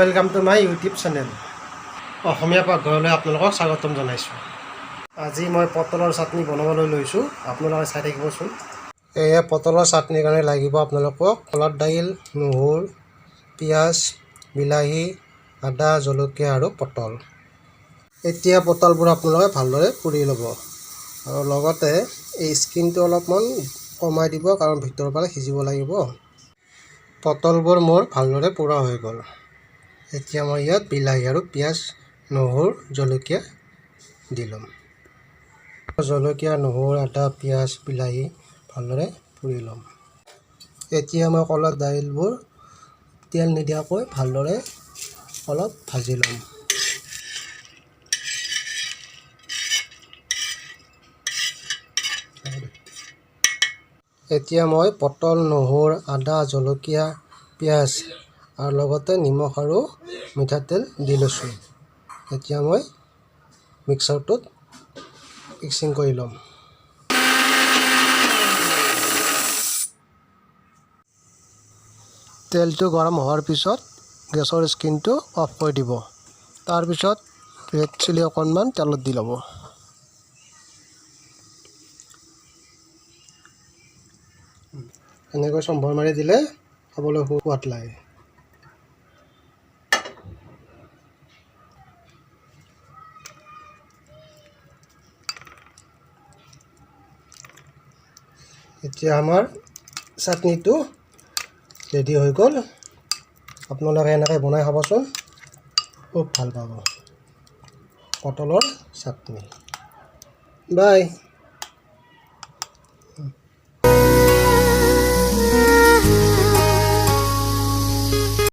Welcome to my YouTube channel. অসমীয়া পাকঘৰলৈ আপোনালোকক স্বাগতম জনাইছোঁ। আজি মই পটলৰ চাটনি বনাবলৈ লৈছোঁ, আপোনালোকে চাই থাকিবচোন। এয়া পটলৰ চাটনিৰ কাৰণে লাগিব আপোনালোকক কলৰ দাইল, নহৰু, পিঁয়াজ, বিলাহী, আদা, জলকীয়া আৰু পটল। এতিয়া পটলবোৰ আপোনালোকে ভালদৰে পুৰি ল'ব আৰু লগতে এই স্কিনটো অলপমান কমাই দিব, কাৰণ ভিতৰৰ ফালে সিজিব লাগিব। পটলবোৰ মোৰ ভালদৰে পোৰা হৈ গ'ল। এতিয়া মই ইয়াত বিলাহী আৰু পিঁয়াজ, নহৰু, জলকীয়া দি ল'ম। জলকীয়া, নহৰু, আদা, পিঁয়াজ, বিলাহী ভালদৰে পুৰি ল'ম। এতিয়া মই কলৰ দাইলবোৰ তেল নিদিয়াকৈ ভালদৰে অলপ ভাজি ল'ম। এতিয়া মই পটল, নহৰু, আদা, জলকীয়া, পিঁয়াজ আৰু লগতে নিমখ আৰু মিঠাতেল দি লৈছোঁ। এতিয়া মই মিক্সাৰটোত মিক্সিং কৰি ল'ম। তেলটো গৰম হোৱাৰ পিছত গেছৰ স্ক্ৰীনটো অফ কৰি দিব। তাৰপিছত ৰেড চিলি অকণমান তেলত দি ল'ব। এনেকৈ চম্ভাৰ মাৰি দিলে খাবলৈ সোৱাদ লাগে। এতিয়া আমাৰ চাটনিটো ৰেডি হৈ গ'ল। আপোনালোকে এনেকৈ বনাই খাবচোন, খুব ভাল পাব পটলৰ চাটনি। বাই।